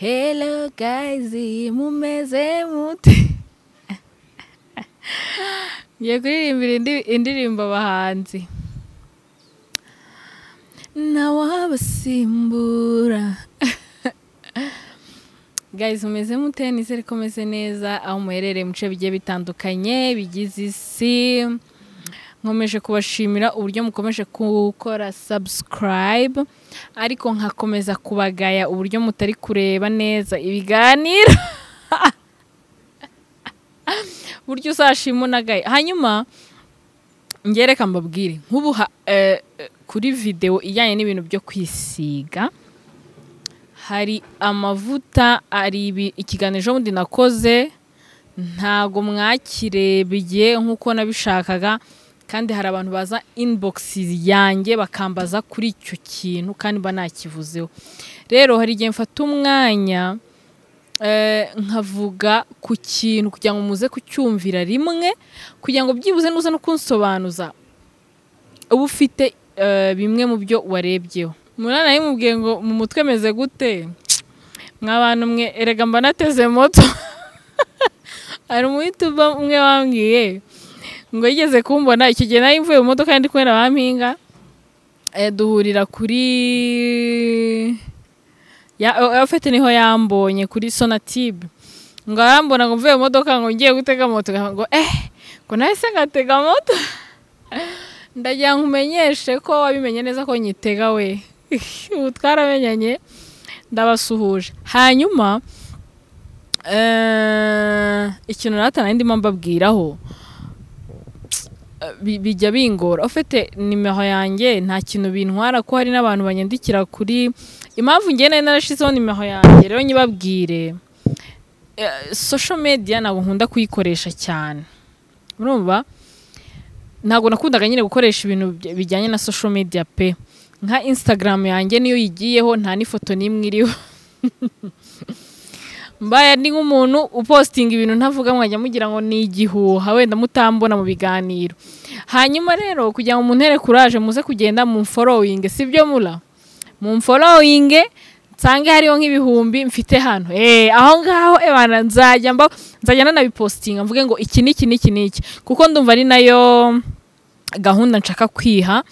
Hello guys, mumeze mute? Ngiye kuririmbira indirimbo abahanzi. Ntawabasimbura. Guys, mumeze mute? Nizere ko meze neza aho muherereye mu bice bigiye bitandukanye bigize isi. Nkomeje kubashimira uburyo mukomeje gukora subscribe, ariko nkakomeza kubagaya uburyo mutari kureba neza ibiganiro. Buryo uzashima unagaye. Hanyuma ngereka mbabwire nk'ubu kuri video ijyanye n'ibintu byo kwisiga, hari amavuta, ari ikiganiro ejo bundi nakoze ntago mwakirebye nk'uko nabishakaga, kandi hari abantu baza inbox yanjye bakambaza kuri icyo kintu kandi mba nakivuzeho. Rero hari igihe mfata umwanya nkavuga ku kintu kugira ngo muze kucyumvira rimwe, kugira ngo byibuze nuza no kunsobanuza uba ufite bimwe mu byo warebyeho. Murana yimubwiye ngo mu mutwe meze gute mwabantu mwe, erega mba nateze moto. Hari umuyituba umwe wambwiye ngo yigeze kumbona icyo gihe nari mvuye mu modoka ndi kumwe na bampinga, duhurira kuri ya afite niho yambonye kuri Sonatube, ngo arambona ngo mvuye mu modoka ngo ngiye gutega moto, ngo ngo nahise ngatega moto. Ndagira nkumenyeshe ko wabimenye neza ko nyitega we. Ubu twaramenyanye, ndabasuhuje. Hanyuma ikintu natana ndimo mbabwiraho bijya bingora. Ufite nimero yanjye nta kintu bintwara ko hari n'abantu banyandikira kuri impamvu ngiye nari narashizeho nimero yanjye. Rero nyibabwire, social media ntabwo nkunda kuyikoresha cyane, urumva ntabwo nakundaga nyine gukoresha ibintu bijyanye na social media pe. Nka Instagram yanjye niyo yigiyeho nta n'ifoto n'imwe iriho. Mbaye ndi nk'umuntu upostinga ibintu ntavuga, mwajya mugira ngo ni igihuha wenda mutambona mu biganiro. Hanyuma rero kugira ngo muntere courage muze kugenda mu following, sibyo mura mu following nsange hariho nk'ibihumbi mfite hano aho ngaho ebana nzajya mba nzajya nanabipostinga mvuge ngo iki niki niki niki, kuko ndumva ari nayo gahunda nshaka kwiha.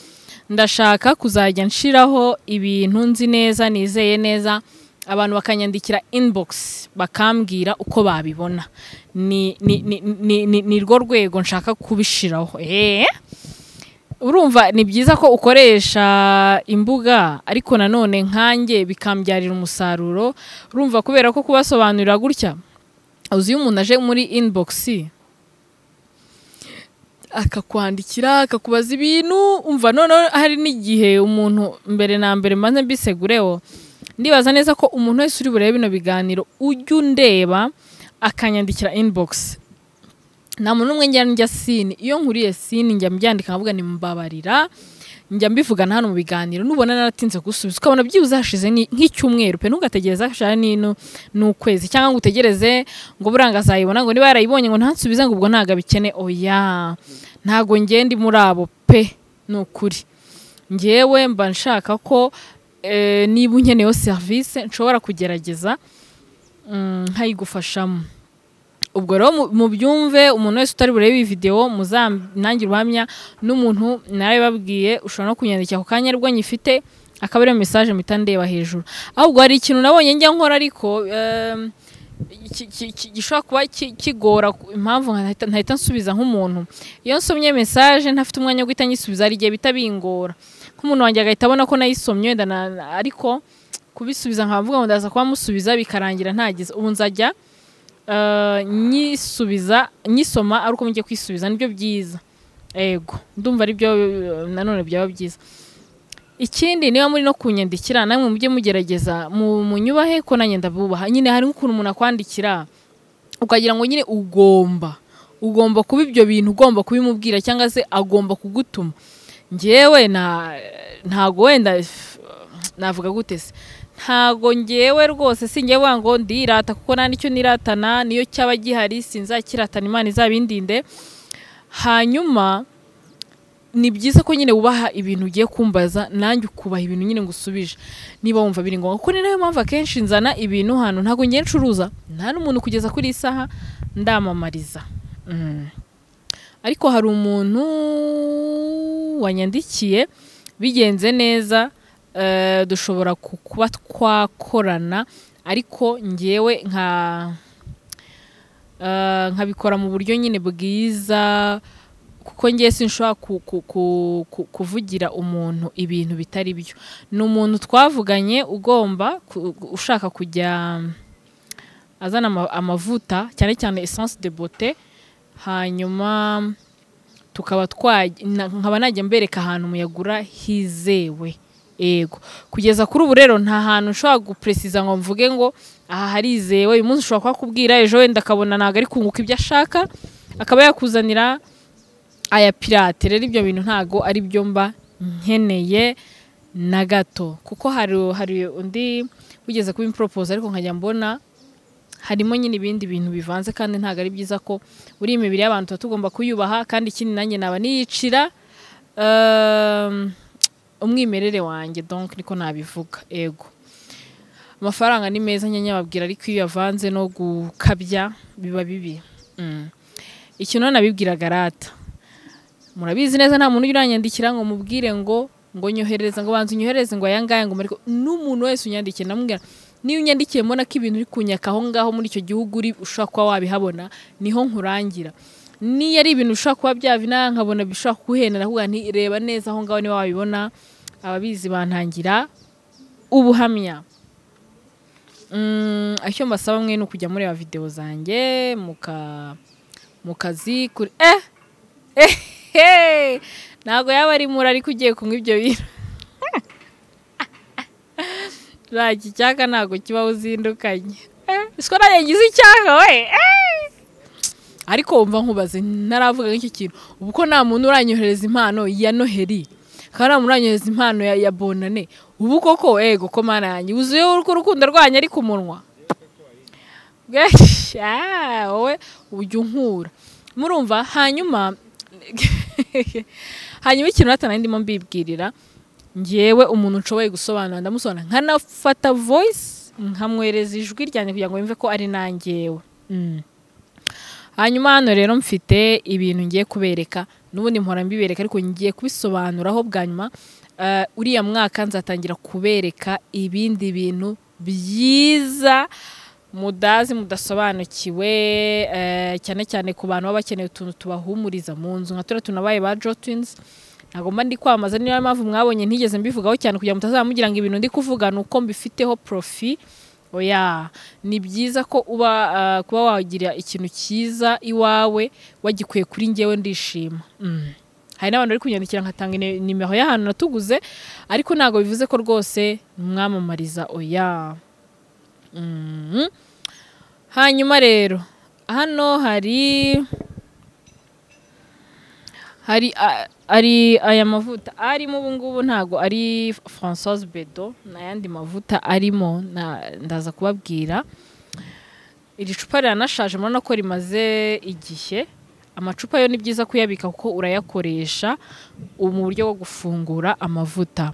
Ndashaka kuzajya nshiraho ibintu nzi neza nizeye neza, abantu bakanyandikira inbox bakambwira uko babibona. Ni ni ni ni ni, ni rwo rwego nshaka kubishiraho. Urumva ni byiza ko ukoresha imbuga, ariko nanone nkanjye bikambyarira umusaruro. Urumva kubera ko kubasobanurira gutya, uzi umuntu aje muri inbox akakwandikira akakubaza ibintu, umva none hari n'igihe umuntu mbere na mbere mbanze mbisegureho. Ndibaza neza ko umuntu wese uri burebe bino biganiro ujya undeba akanyandikira inbox, nta muntu umwe njya njya sini. Iyo nkuriye sini njya mbyandika nkavuga ni mbabarira, njya mbivugana hano mu biganiro. Nubona naratinze gusubiza ukabona byibuze hashize nk'icyumweru pe, ntugategereza hashira n'ukwezi cyangwa ngo utegereze ngo buranga azayibona ngo niba yarayibonye ngo ntansubize ngo ubwo ntago abikene. Oya, ntago ngiye ndi muri abo pe, ni ukuri. Ngewe mba nshaka ko niba unkeneyeho serivisi nshobora kugerageza nkayigufashamo. Ubwo rero mubyumve, umuntu wese utari burebe iyi video muzanangire ubuhamya n'umuntu narabibabwiye, ushobora no kunyandikira ako kanya aribwo nyifite akaba ariyo message mpita ndeba hejuru. Ahubwo hari ikintu nabonye njya nkora ariko gishobora kuba kigora, impamvu ntahita nsubiza nk'umuntu. Iyo nsomye message ntafite umwanya wo guhita nyisubiza, hari igihe bita bingora. Nk'umuntu wanjye agahita abona ko nayisomye wenda, ariko kubisubiza nkavuga ngo ndaza kuba musubiza bikarangira ntagize. Ubu nzajya nyisubiza nyisoma ari uko ngiye kwisubiza, nibyo byiza. Ego ndumva ari byo nanone byaba byiza. Ikindi niba muri no kunyandikira namwe mujye mugerageza munyubahe ko nanjye ndabubaha. Nyine hari nk'ukuntu umuntu akwandikira ukagira ngo nyine ugomba kuba ibyo bintu ugomba kubimubwira cyangwa se agomba kugutuma. Ngewe ntago wenda navuga gute se, ntago ngewe rwose singiye vuga ngo ndirata kuko nta nicyo niratana, niyo cyaba gihari sinzakiratana, Imana izabindinde. Hanyuma Ni byiza ko nyine wubaha ibintu ugiye kumbaza, nanjye ukubaha ibintu nyine ngusubije niba wumva biri ngombwa. Kuko ni nayo mpamvu akenshi nzana ibintu hano, ntabwo ngiye ncuruza, nta n'umuntu kugeza kuri iyi saha ndamamariza. Ariko hari umuntu wanyandikiye bigenze neza, dushobora kuba twakorana, ariko ngewe nkabikora mu buryo nyine bwiza, kuko ngewe sinshobora kuvugira umuntu ibintu bitari byo. Ni umuntu twavuganye ugomba ushaka kujya azana amavuta, cyane cyane essence de beauté, hanyuma tukaba nkaba najya mbereka ahantu muyagura hizewe. Ego, kugeza kuri ubu rero nta hantu nshobora gupresiza ngo mvuge ngo aha harizewe. Uyu munsi ushobora kuhakubwira, ejo wenda akabona ntabwo ari kunguka ibyo ashaka, akaba yakuzanira aya pirate. Rero ibyo bintu ntago ari byo mba nkeneye na gato, kuko hari undi wigeze kubimpropose, ariko nkajya mbona harimo nyine ibindi bintu bivanze, kandi ntago ari byiza ko uri imibiri y'abantu tuba tugomba kuyubaha. Kandi ikindi nanjye naba niyicira umwimerere wanjye, donc niko nabivuga. Ego, amafaranga ni meza nyababwira, ariko iyo yavanze no gukabya biba bibi. Ikintu nabibwiraga rata, murabizi neza, nta muntu uranyandikira ngo mubwire ngo nyoherereza, ngo banze unyoherereze ngo aya ngaya, ngo ariko n'umuntu wese unyandikiye ndamubwira, niyo unyandikiye mbona ko ibintu uri kunyaka aho ngaho muri icyo gihugu uri ushobora kuba wabihabona, niho nkurangira. Niyo ari ibintu ushobora kuba byavina nkabona bishobora kuguhenda, ndakuvuga nti reba neza aho ngaho niba wabibona. Ababizi bantangira ubuhamya. Icyo mbasaba mwe ni ukujya mureba video zanjye mukazi kuri ntago yaba ari muri, ariko ugiye kunywa ibyo bintu raki icyaka ntago kiba uzindukanye. Siko nanjye ngize icyaka we. Ariko wumva nkubaze ntaravuga nk'icyo kintu, ubu ko nta muntu uranyohereza impano ya Noheli, kandi nta muntu uranyohereza impano ya Bonane, ubu koko ego ko mana yanjye wuzuye urukundo rwanyu ari ku munwa. Wowe ujya unkura murumva. Hanyuma ikintu natana ndimo mbibwirira, ngewe umuntu nshoboye gusobanura ndamusobanura, nkanafata voice nkamwereza ijwi ryanjye kugira ngo yumve ko ari nangewe. Hanyuma hano rero mfite ibintu ngiye kubereka, n'ubundi mpora mbibereka ariko ngiye kubisobanuraho bwa nyuma. Uriya mwaka nzatangira kubereka ibindi bintu byiza mudazi mudasobanukiwe, cyane cyane ku bantu baba bakeneye utuntu tubahumuriza mu nzu nka turiya tunabaye ba Jo Twins. Ntabwo mba ndi kwamamaza, niyo mpamvu mwabonye ntigeze mbivugaho cyane kugira ngo mutazamugira ngo ibintu ndi kuvuga ni uko mbifiteho profi. Oya, ni byiza ko uba kuba wagira ikintu cyiza iwawe wagikuye kuri njyewe, ndishima. Hari n'abantu bari kunyandikira nkatanga nimero y'ahantu natuguze, ariko ntabwo bivuze ko rwose mwamamariza, oya. Hanyuma rero hano hari aya mavuta arimo ubu ngubu, ntago ari Françoise Bedo n'ayandi mavuta arimo, ndaza kubabwira. Iri cupa riranashaje, murabona ko rimaze igihe. Amacupa yo ni byiza kuyabika kuko urayakoresha mu buryo bwo gufungura amavuta.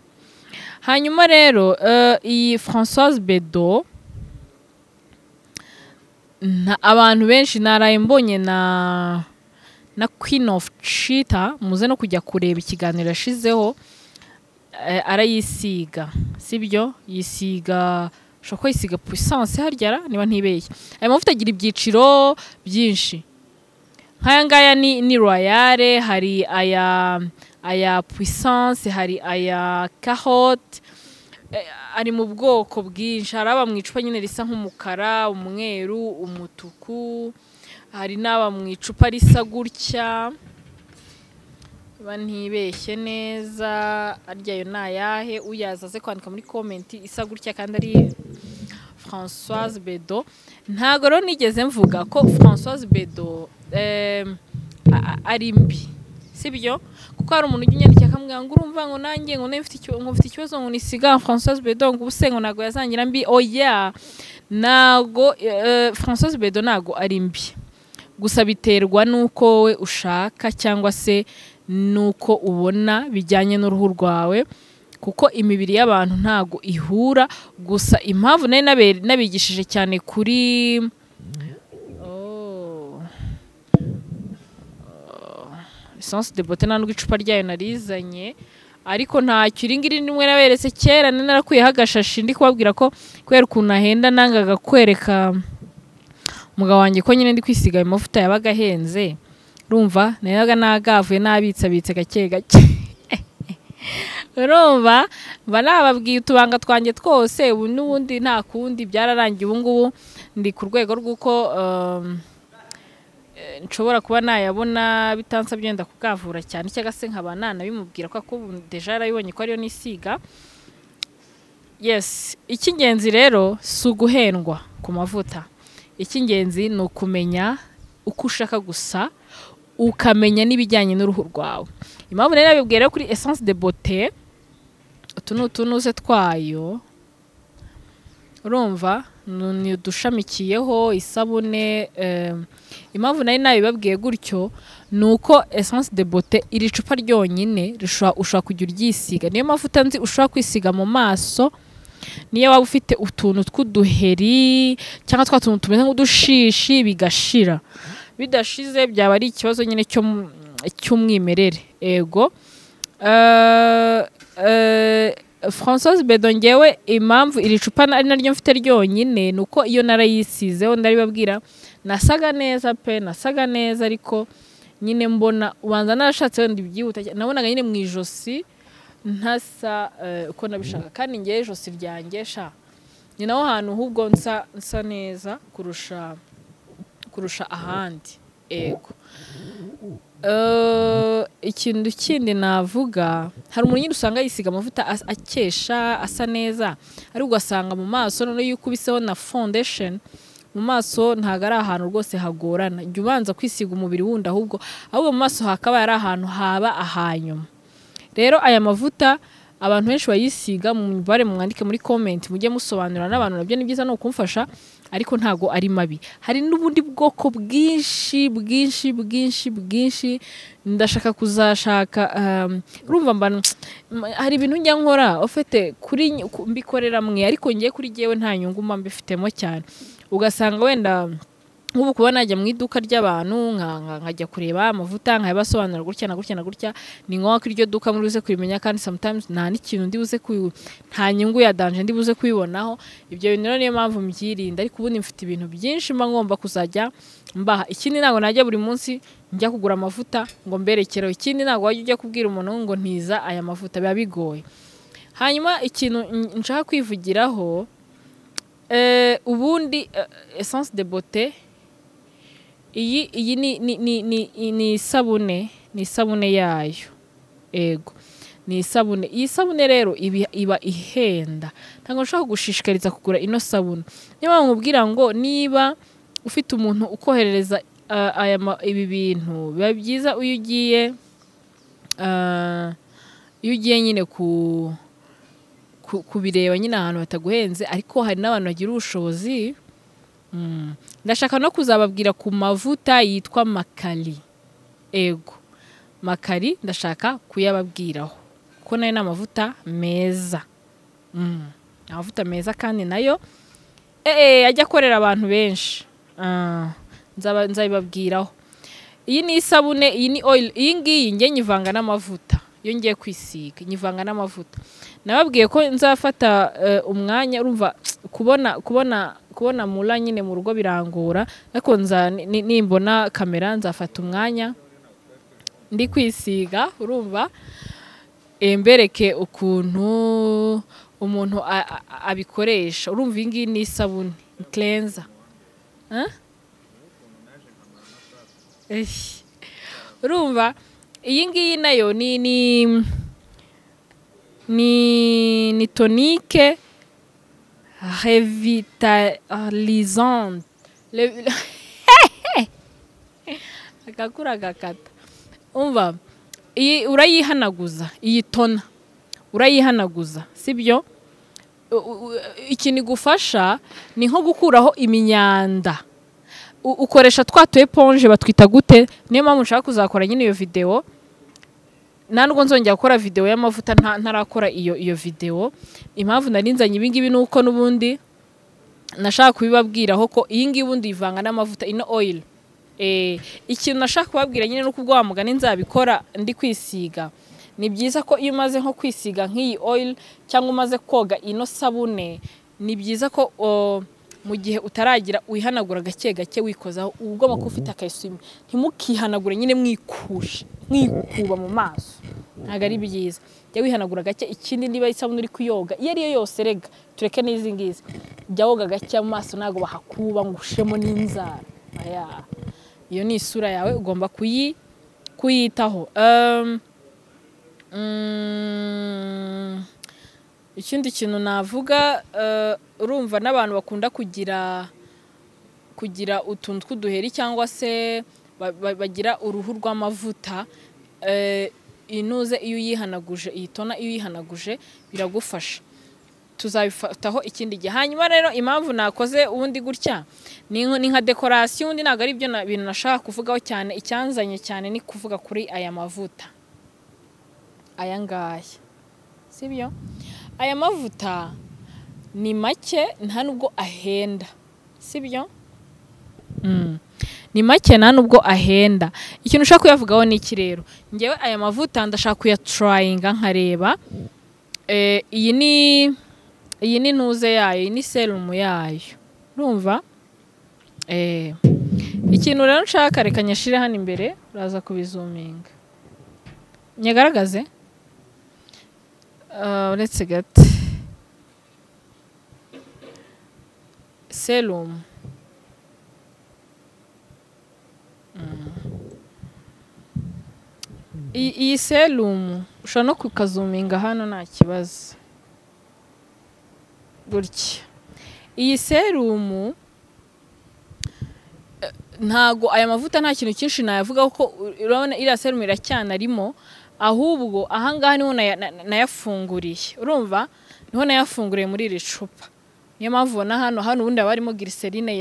Hanyuma rero iyi Françoise Bedo, abantu benshi naraye mbonye na Queen of Cheetah, muze no kujya kureba ikiganiro yashizeho, arayisiga, sibyo? Yisiga, ushobora ko yisiga puissance harya niba ntibeshye. Aya mavuta agira ibyiciro byinshi, nk'aya ngaya ni royale, hari aya puissance, hari aya carotte, ari mu bwoko bwinshi. Hari aba mu icupa nyine risa nk'umukara, umweru, umutuku, hari n'aba mu icupa risa gutya, ba ntibeshye neza arya yo nayahe, uyaza aze kwandika muri comment isa gutya kandi ari Françoise Bedo. Ntago rero nigeze mvuga ko Françoise Bedo ari mbi, sibyo? Kuko hari umuntu ujya unyandikira akamubwira ngo urumva ngo nanjye ngo mfite ikibazo ngo nisiga Françoise Bedo ngo ubuse ngo ntago yazangira mbi. Oya, ntago Françoise Bedo ntago ari mbi, gusa biterwa nuko we ushaka cyangwa se nuko ubona bijyanye n'uruhu rwawe, kuko imibiri y'abantu ntago ihura. Gusa impamvu nari nabigishije cyane kuri Essence de Beauté, nta nubwo icupa ryayo narizanye, ariko ntacyo, iri ngiri nimwe naberetse kera, narakuyeho agashashi ndi kubabwira ko kubera ukuntu ahenda nangaga kwereka umugabo wanjye ko nyine ndi kwisiga ayo mavuta yabaga ahenze, urumva nayaga nagavuye nabitsabitse gake gake. Urumva mba nababwiye utubanga twanjye twose, ubu n'ubundi nta kundi byararangiye. Ubu ngubu ndi ku rwego rw'uko nshobora kuba nayabona bitansabye wenda kugavura cyane, cyangwa se nkaba nanabimubwira ko deja yarabibonye ko ariyo nisiga. Yes, icy'ingenzi rero si uguhendwa ku mavuta, icy'ingenzi ni ukumenya uko ushaka gusa, ukamenya n'ibijyanye n'uruhu rwawe. Impamvu rero nabibwiye rero kuri Essence de Beauté, utu ni utunuze twayo, urumva ni udushamikiyeho isabune. Impamvu nari nabibabwiye gutyo ni uko Essence de Beauté iri cupa ryonyine ushobora kujya uryisiga, niyo mavuta nzi ushobora kwisiga mu maso, niyo waba ufite utuntu tw'uduheri cyangwa twa tuntu tumeze nk'udushishi bigashira, bidashize byaba ari ikibazo nyine cy'umwimerere. Ego Françoise Bedo, ngewe impamvu iri cupa ari naryo mfite ryonyine ni uko iyo narayisizeho ndaribabwira nasaga neza pe, nasaga neza, ariko nyine mbona ubanza narashatse wenda ibyihuta, nabonaga nyine mu ijosi ntasa uko nabishaka, kandi ngewe ijosi ryanjye sha ni naho hantu ahubwo nsa neza kurusha ahandi. Ego ikintu kindi navuga, hari umuntu nyine usanga yisiga amavuta akesha asa neza, ariko ugasanga mu maso noneho iyo ukubiseho na foundation mu maso ntago ari ahantu rwose hagorana. Jya ubanza kwisiga umubiri wundi, ahubwo mu maso hakaba ari ahantu haba ahanyuma. Rero aya mavuta abantu benshi bayisiga, mubare mwandike muri comment mujye musobanura n'abantu, nabyo ni byiza no kumfasha, ariko ntago ari mabi. Hari n'ubundi bwoko bwinshi bwinshi bwinshi bwinshi ndashaka kuzashaka. Urumva mba hari ibintu njya nkora ufite kuri mbikorera mwe, ariko ngiye kuri jewe nta nyungu mba mbifitemo cyane. Ugasanga wenda nk'ubu kuba najya mu iduka ry'abantu nkajya kureba amavuta nkayabasobanura gutya na gutya na gutya, ni ngombwa ko iryo duka muri buze kurimenya, kandi sometimes nta n'ikintu ndi buze nta nyungu ya danger ndi buze kubibonaho. Ibyo bintu rero niyo mpamvu mbyirinda, ariko ubundi mfite ibintu byinshi mba ngomba kuzajya mbaha. Ikindi ntabwo najya buri munsi njya kugura amavuta ngo mberekereho, ikindi ntabwo wajya ujya kubwira umuntu ngo ntiza aya mavuta, biba bigoye. Hanyuma ikintu nshaka kwivugiraho, ubundi Essence de Beauté iyi ni isabune, ni isabune yayo. Ego ni isabune. Iyi sabune rero iba ihenda, ntabwo nshaka gushishikariza kugura ino sabune. Niyo mpamvu nkubwira ngo niba ufite umuntu ukoherereza ibi bintu, biba byiza iyo ugiye nyine kubireba nyine ahantu bataguhenze, ariko hari n'abantu bagira ubushobozi. Ndashaka no kuzababwira ku mavuta yitwa Makali. Ego Makali ndashaka kuyababwiraho kuko nayo ni amavuta meza, amavuta meza kandi nayo ajya akorera abantu benshi. Nzabibabwiraho. Iyi ni isabune, iyi ni oil, iyi ngiyi ngiye nyivanga n'amavuta iyo ngiye kwisiga, nyivanga n'amavuta. Nababwiye ko nzafata umwanya, urumva kubona mula nyine mu rugo birangora, ariko nza nimbona kamera nzafata umwanya ndi kwisiga, urumva embereke ukuntu umuntu abikoresha. Urumva iyi ngiyi ni isabune cleanser. Urumva iyi ngiyi nayo ni tonique revitalisante. Akakura gakata. Umva iyi urayihanaguza, iyi tona urayihanaguza, sibyo? Ikintu igufasha ni nko gukuraho imyanda. Ukoresha twa tu éponge batwita gute? Niyo mpamvu nshaka kuzakora nyine iyo video. Nta nubwo nzongera gukora video y'amavuta ntarakora iyo video. Impamvu nari nzanye ibi ngibi ni uko n'ubundi nashaka kubibabwiraho ko iyi ngiyi ubundi ivanga n'amavuta, ino oil. Ikintu nashaka kubabwira nyine nuko ubwo wa mugani nzabikora ndi kwisiga. Ni byiza ko iyo umaze nko kwisiga nk'iyi oil cyangwa umaze koga ino sabune, ni byiza ko mu gihe utaragira wihanagura gake gake wikozaho. Uba ugomba kuba ufite akayiswime. Ntimukihanagure nyine mwikusha, mwikuba mu maso, ntabwo ari byiza. Jya wihanagura gake. Ikindi, niba isabune uri kuyoga iyo ari yo yose, rega tureke n'izi ngizi, jya woga gake mu maso, ntabwo bahakuba ngo ushemo n'inzara. Aya, iyo ni isura yawe, ugomba kuyitaho. Ikindi kintu navuga, urumva n'abantu bakunda kugira utuntu tw'uduheri cyangwa se bagira uruhu rw'amavuta, inuze iyo uyihanaguje, iyi toner iyo uyihanaguje biragufasha. Tuzabifataho ikindi gihe. Hanyuma rero impamvu nakoze ubundi gutya ni nka decoration. Ubundi ntabwo ari byo bintu nashaka kuvugaho cyane. Icyanzanye cyane ni kuvuga kuri aya mavuta aya ngaya, sibyo? Aya mavuta ni make, nta nubwo ahenda, sibyo? Ni make, nta nubwo ahenda. Ikintu ushaka kuyavugaho ni iki rero? Ngewe aya mavuta ndashaka kuyatrayinga nkareba. Iyi ni ntuze yayo, iyi ni serum yayo, urumva? Ikintu rero nshaka, reka nyashire hano imbere, uraza kubizuminga nyagaragaze. Uretse gato, serum. Iyi serum ushobora no kukazuminga hano, nta kibazo, gutya. Iyi serum, ntago aya mavuta nta kintu cyinshi nayavuga, kuko urabona iriya serum iracyanarimo. Ahubwo ahangaha niho nayafunguriye, urumva, niho nayafunguriye muri iri cupa. Niyo mpamvu ubona hano ubundi haba harimo glycerine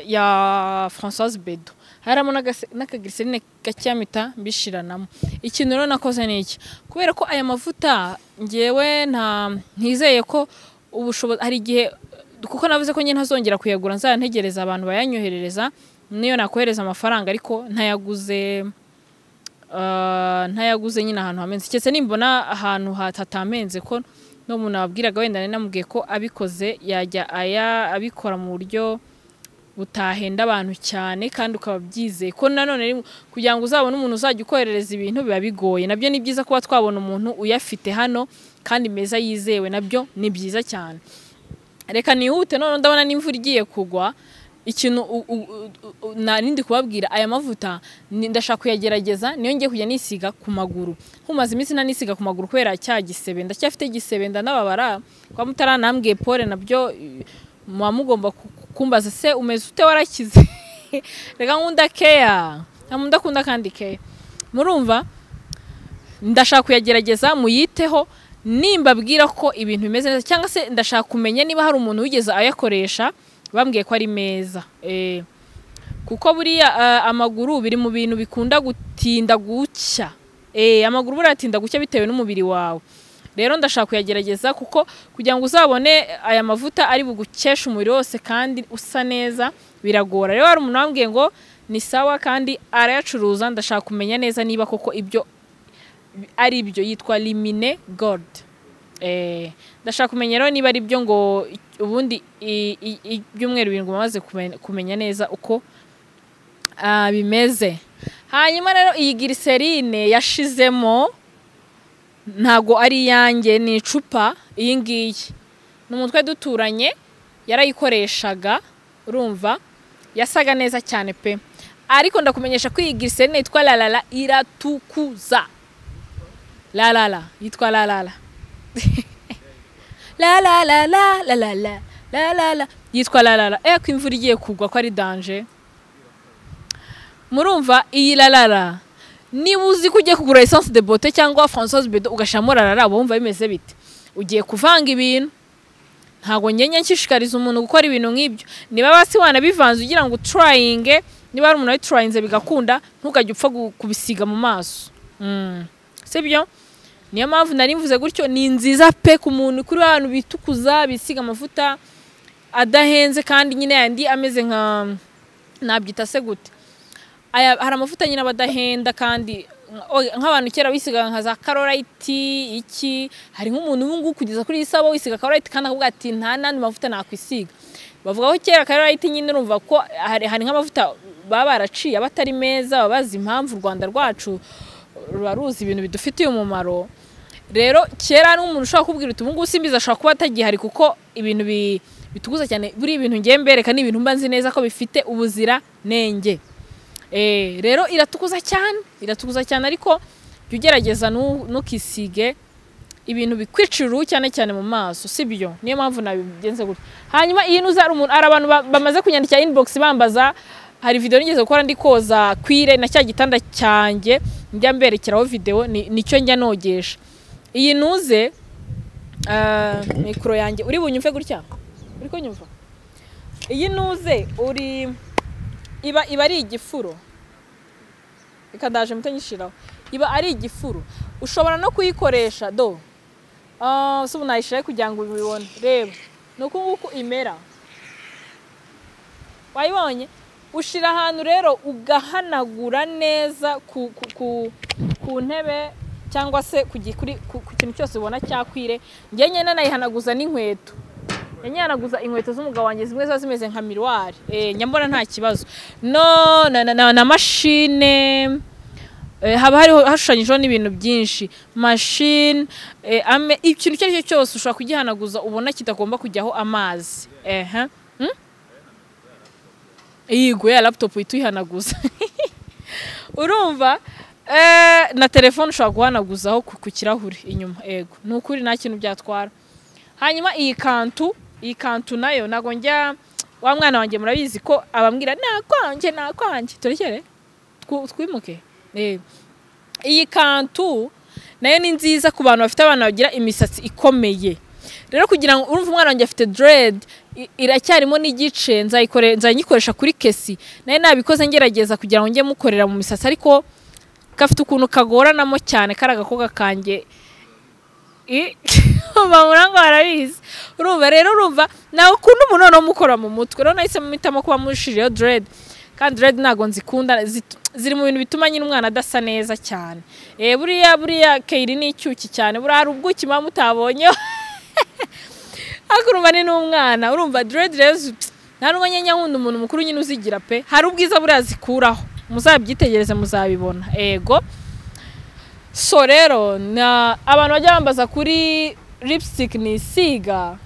ya Françoise Bedo, harimo n'akaglycerine gakeya mpita mbishiranamo. Ikintu rero nakoze ni iki? Kubera ko aya mavuta ngewe nta ntizeye ko ubushobozi, hari igihe, kuko navuze ko nyine ntazongera kuyagura, nzajya ntegereza abantu bayanyoherereza. Niyo nakohereza amafaranga, ariko ntayaguze nyine ahantu hamenze, keretse nimbona ahantu hatamenze, ko n'umuntu wabwiraga wenda nari namubwiye ko abikoze yajya aya abikora mu buryo butahenda abantu cyane kandi ukaba byizeye, ko nanone kugira ngo uzabone umuntu uzajya ukoherereza ibintu biba bigoye. Nabyo ni byiza kuba twabona umuntu uyafite hano kandi meza yizewe, nabyo ni byiza cyane. Reka nihute, none ndabona n'imvura igiye kugwa. Ikintu narindi kubabwira, aya mavuta ndashaka kuyagerageza, niyo ngiye kujya nisiga ku maguru. Nkumaze iminsi ntanisiga ku maguru kubera cya gisebe, ndacyafite igisebe, ndanababara. Kwa mutaranambwiye pole, nabyo muba mugomba kumbaza se umeze ute, warakize? Reka nkunda keya, nta muntu akunda kandi keya, murumva. Ndashaka kuyagerageza, muyiteho. Nimbabwira ko ibintu bimeze neza, cyangwa se ndashaka kumenya niba hari umuntu wigeze ayakoresha bambwiye ko ari meza. Kuko buriya amaguru biri mu bintu bikunda gutinda gucya. Amaguru buriya atinda gucya bitewe n'umubiri wawe. Rero ndashaka kuyagerageza, kuko kugira ngo uzabone aya mavuta ari bugukeshe umubiri wose kandi usa neza biragora. Rero hari umuntu wambwiye ngo ni sawa kandi arayacuruza, ndashaka kumenya neza niba koko ibyo ari byo. Yitwa Limine Gold. Ndashaka kumenya rero niba ari byo, ngo ubundi ibyumweru 7 bamaze kumenya neza uko bimeze. Hanyuma rero iyi glycerine yashizemo ntago ari iyanjye, ni icupa. Iyi ngiyi ni umutwe duturanye yarayikoreshaga, urumva yasaga neza cyane pe. Ariko ndakumenyesha ko iyi glycerine yitwa Lalala iratukuza. Lalala, yitwa Lalala, la la la la la la la la la la, yitwa Lalala. Ko imvura igiye kugwa, ko ari danger! Murumva, iyi Lalala, niba uzi ko ugiye kugura Essence de Beauté cyangwa Françoise Bedo ugashiramo Lalala, uba wumva bimeze bite? Ugiye kuvanga ibintu. Ntabwo ngenya nshishikariza umuntu gukora ibintu nk'ibyo. Niba basi wanabivanze ugira ngo utrayinge, niba hari umuntu wabitrayinze bigakunda, ntukajye upfa kubisiga mu maso. Sibyo? Niyo mpamvu nari mvuze gutyo. Ni nziza pe ku muntu, kuri abantu bitukuza, bisiga amavuta adahenze kandi nyine yandi ameze nka, nabyita se gute, aya hari amavuta nyine abadahenda kandi nk'abantu kera bisigaga nka za Carolite iki. Hari nk'umuntu ubu ngubu kugeza kuri iyi saha wisiga Carolite kandi akavuga ati nta n'andi mavuta nakwisiga. Bavuga ko kera Carolite nyine urumva ko hari nk'amavuta baba baraciye aba atari meza, baba bazi impamvu u Rwanda rwacu ruba ruzi ibintu bidufitiye umumaro. Rero kera n'umuntu ushobora kubwira uti ubu ngubu simbizi ashobora kuba atagihari kuko ibintu bituguza cyane. Buri ibintu ngiye mbereka ni ibintu mba nzi neza ko bifite ubuziranenge. Rero iratukuza cyane, iratukuza cyane, ariko jya ugerageza ntukisige ibintu bikwicira uruhu cyane cyane mu maso, sibyo? Niyo mpamvu nabigenze gutya. Hanyuma iyi nuza hari abantu bamaze kunyandikira inbox bambaza, hari video nigeze gukora ndi koza kwire na cya gitanda cyanjye njya mberekeraho video, nicyo njya nogesha. Iyi nuze mikoro yanjye uri bunyumve gutya, uri kunyumva? Iyi nuze uri iba ari igifuro, reka ndaje mpite nyishiraho. Iba ari igifuro, ushobora no kuyikoresha do se ubu nayishiraho kugira ngo ubibone. Reba ni uku nguku imera, wayibonye? Ushira ahantu rero ugahanagura neza ku ntebe cyangwa se ku kintu cyose ubona cyakwire. Njye nyine nayihanaguza n'inkweto, nyanaguza inkweto z'umugabo wanjye zimwe ziba zimeze nka miroir, njya mbona nta kibazo. No na machine haba hariho hashushanyijeho n'ibintu byinshi, machine ikintu icyo ari cyo cyose ushobora kugihanaguza ubona kitagomba kujyaho amazi. Yego ya laptop uhita uyihanaguza. Urumva na telefone ushobora guhanaguzaho ku kirahuri inyuma. Ego ni ukuri nta kintu byatwara. Hanyuma iyi kantu nayo nago njya, wa mwana wanjye murabizi ko abambwira nakwanjye nakwanjye, turekere twimuke. Iyi kantu nayo ni nziza ku bantu bafite abana bagira imisatsi ikomeye. Rero kugira ngo urumva umwana wanjye afite dread iracyarimo n'igice, nzayikoresha kuri kesi. Nayo nabikoze ngerageza kugira ngo njye mukorera mu misatsi, ariko gafite ukuntu kagoranamo cyane kari agakobwa kanjye. Bamuranga barabizi. Urumva rero, urumva nawe ukunda umuntu noneho mukora mu mutwe. Rero nahise mpitamo kuba mushiriyeho dread, kandi dread ntago nzikunda, ziri mu bintu bituma nyine umwana adasa neza cyane. Buriya Keiri ni icyuki cyane, buriya hari ubwuki muba mutabonye. Ariko urumva ni n'umwana, urumva dread rero nta nubwo nyine nkunda umuntu mukuru nyine uzigira pe, hari ubwiza buriya zikuraho, muzabyitegereze muzabibona. Ego. So rero abantu bajya bambaza kuri lipstick nisiga,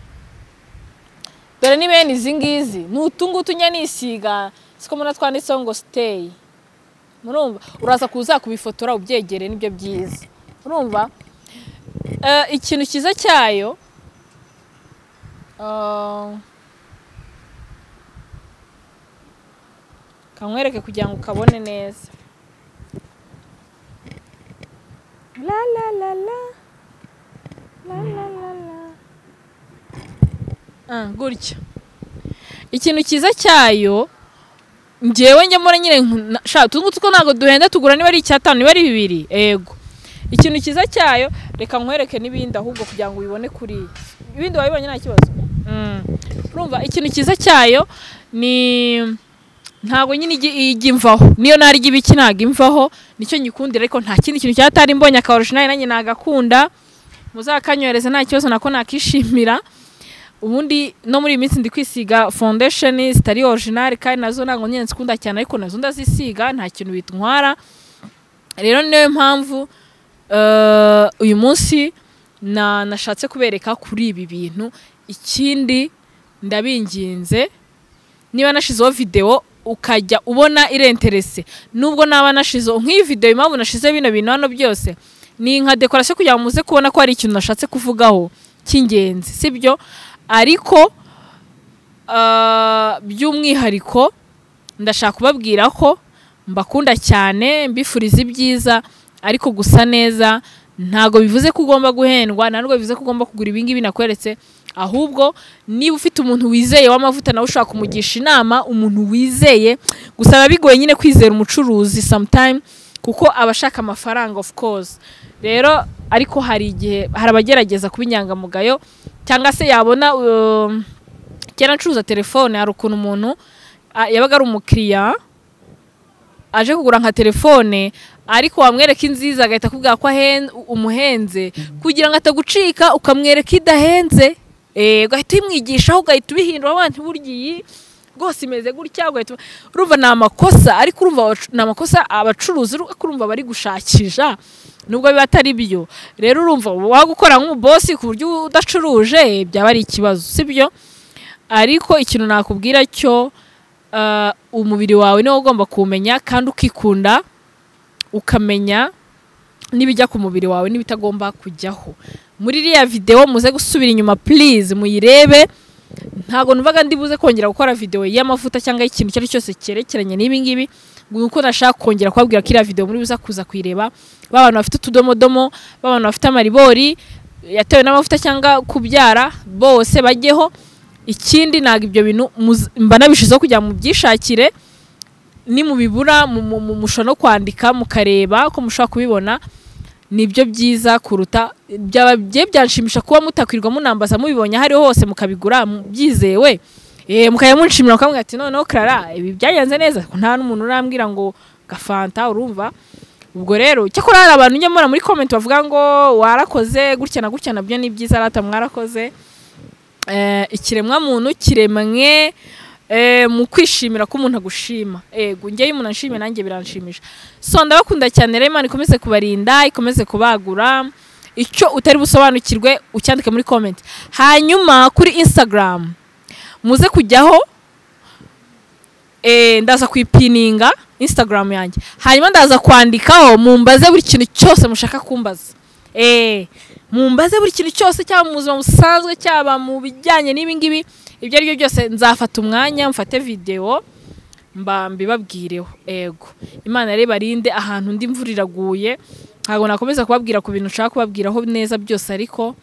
dore ni bene izi ngizi, ni utu ngutu njya nisiga, siko mbona twanditseho ngo stay. Murumva uraza kuza kubifotora ubyegere, nibyo byiza. Urumva ikintu cyiza cyayo kankwereke kugira ngo ukabone neza. La la la la la la la la. Gutya. Ikintu cyiza cyayo ngewe njya mbona nyine sha utu ngutu ntago duhenda, tugura niba ari 5 niba ari 2. Ego. Ikintu cyiza cyayo reka nkwereke n'ibindi ahubwo kugira ngo ubibone kuri ibindi wabibonye nta kibazo. Urumva ikintu cyiza cyayo ni ntago nyine ijya imvaho, niyo narya ibiki ntago imvaho, nicyo nyikundira. Ariko nta kindi kintu cyatari mbonye aka original nanjye nagakunda, muzakanyohereza nta kibazo nako nakishimira. Ubundi no muri iyi minsi ndi kwisiga foundation zitari original kandi nazo ntago nyine nzikunda cyane, ariko nazo ndazisiga nta kintu bitwara. Rero niyo mpamvu uyu munsi nashatse kubereka kuri ibi bintu. Ikindi ndabinginze, niba nashizeho video ukajya ubona irenterese, nubwo naba nashizeho nk'iyi video, impamvu nashize bino bintu hano byose ni nka decoration kugira ngo muze kubona ko hari ikintu nashatse kuvugaho cy'ingenzi, sibyo? Ariko by'umwihariko ndashaka kubabwira ko mbakunda cyane, mbifuriza ibyiza, ariko gusa neza ntago bivuze ko ugomba guhendwa, ntabwo bivuze ko ugomba kugura ibi ngibi nakweretse. Ahubwo niba ufite umuntu wizeye w'amavuta nawe ushaka kumugisha inama, umuntu wizeye, gusa biba bigoye nyine kwizera umucuruzi sometime kuko aba ashaka amafaranga of course. Rero ariko hari igihe hari abagerageza kuba inyangamugayo, cyangwa se yabona kera ncuruza telefone, hari ukuntu umuntu yabaga ari umukiriya aje kugura nka telefone, ariko wamwereka inziza agahita akubwira ko umuhenze, kugira ngo atagucika ukamwereka idahenze, ugahita uyimwigishaho, ugahita ubihindura, abantu burya iyi rwose imeze gutya, ugahita urumva ni amakosa. Ariko urumva ni amakosa abacuruzi urumva bari gushakisha nubwo biba atari byo. Rero urumva wagukora nk'umubosi ku buryo udacuruje byaba ari ikibazo, sibyo? Ariko ikintu nakubwira cyo, umubiri wawe niwo ugomba kumenya, kandi ukikunda, ukamenya n'ibijya ku mubiri wawe n'ibitagomba kujyaho. Muri iriya video muze gusubira inyuma please muyirebe. Ntago numvaga ndibuze kongera gukora video y'amavuta cyangwa ikintu icyo ari cyose cyerekeranye n'ibi ngibi, kuko nashaka kongera kubabwira ko iriya video muri buza kuza kuyireba. Ba bantu bafite utudomodomo, ba bantu bafite amaribori yatewe n'amavuta cyangwa kubyara, bose bajyeho. Ikindi ntago ibyo bintu mba nabishizeho kugira ngo mubyishakire, nimubibura mushobora no kwandika mukareba ko mushobora kubibona, nibyo byiza kuruta byaba byanshimisha kuba mutakwirwa munambaza mubibonye aho ariho hose mukabigura byizewe, mukajya munshimira mukamubwira ati noneho Clara ibi byagenze neza, nta n'umuntu urambwira ngo gafanta, urumva. Ubwo rero cyakora hari abantu njya mbona muri comment bavuga ngo warakoze gutya na gutya, nabyo ni byiza, rata mwarakoze. Ikiremwa muntu kiremwe mu kwishimira ko umuntu agushima. Ego njye umuntu anshimye nanjye biranshimisha. So ndabakunda cyane rero, Imana ikomeze kubarinda, ikomeze kubagura. Icyo utari busobanukirwe ucyandike muri comment. Hanyuma kuri Instagram muze kujyaho, ndaza kuyipininga Instagram yanjye, hanyuma ndaza kwandikaho mumbaze buri kintu cyose mushaka kumbaza. Mumbaze buri kintu cyose, cyaba mu buzima busanzwe, cyaba mu bijyanye n'ibi ngibi, ibyo ari byo byose nzafata umwanya mfate video mba mbibabwireho. Ego Imana rero barinde ahantu ndi imvura iraguye, ntabwo nakomeza kubabwira ku bintu nshaka kubabwiraho neza byose, ariko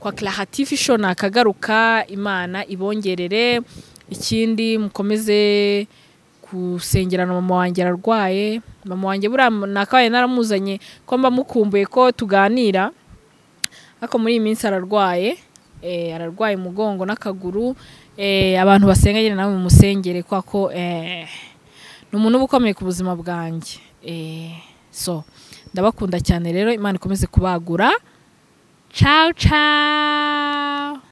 kwa Clara TV Show nakagaruka. Imana ibongerere. Ikindi mukomeze gusengerana, mama wanjye ararwaye, mama wanjye buriya nakabaye naramuzanye ko mba mukumbuye ko tuganira, ariko muri iyi minsi ararwaye, ararwaye umugongo n'akaguru. Abantu basenga nyine nawe mumusengere, kwa ko ni umuntu uba ukomeye ku buzima bwanjye. So ndabakunda cyane rero, Imana ikomeze kubagura. Ciao ciao.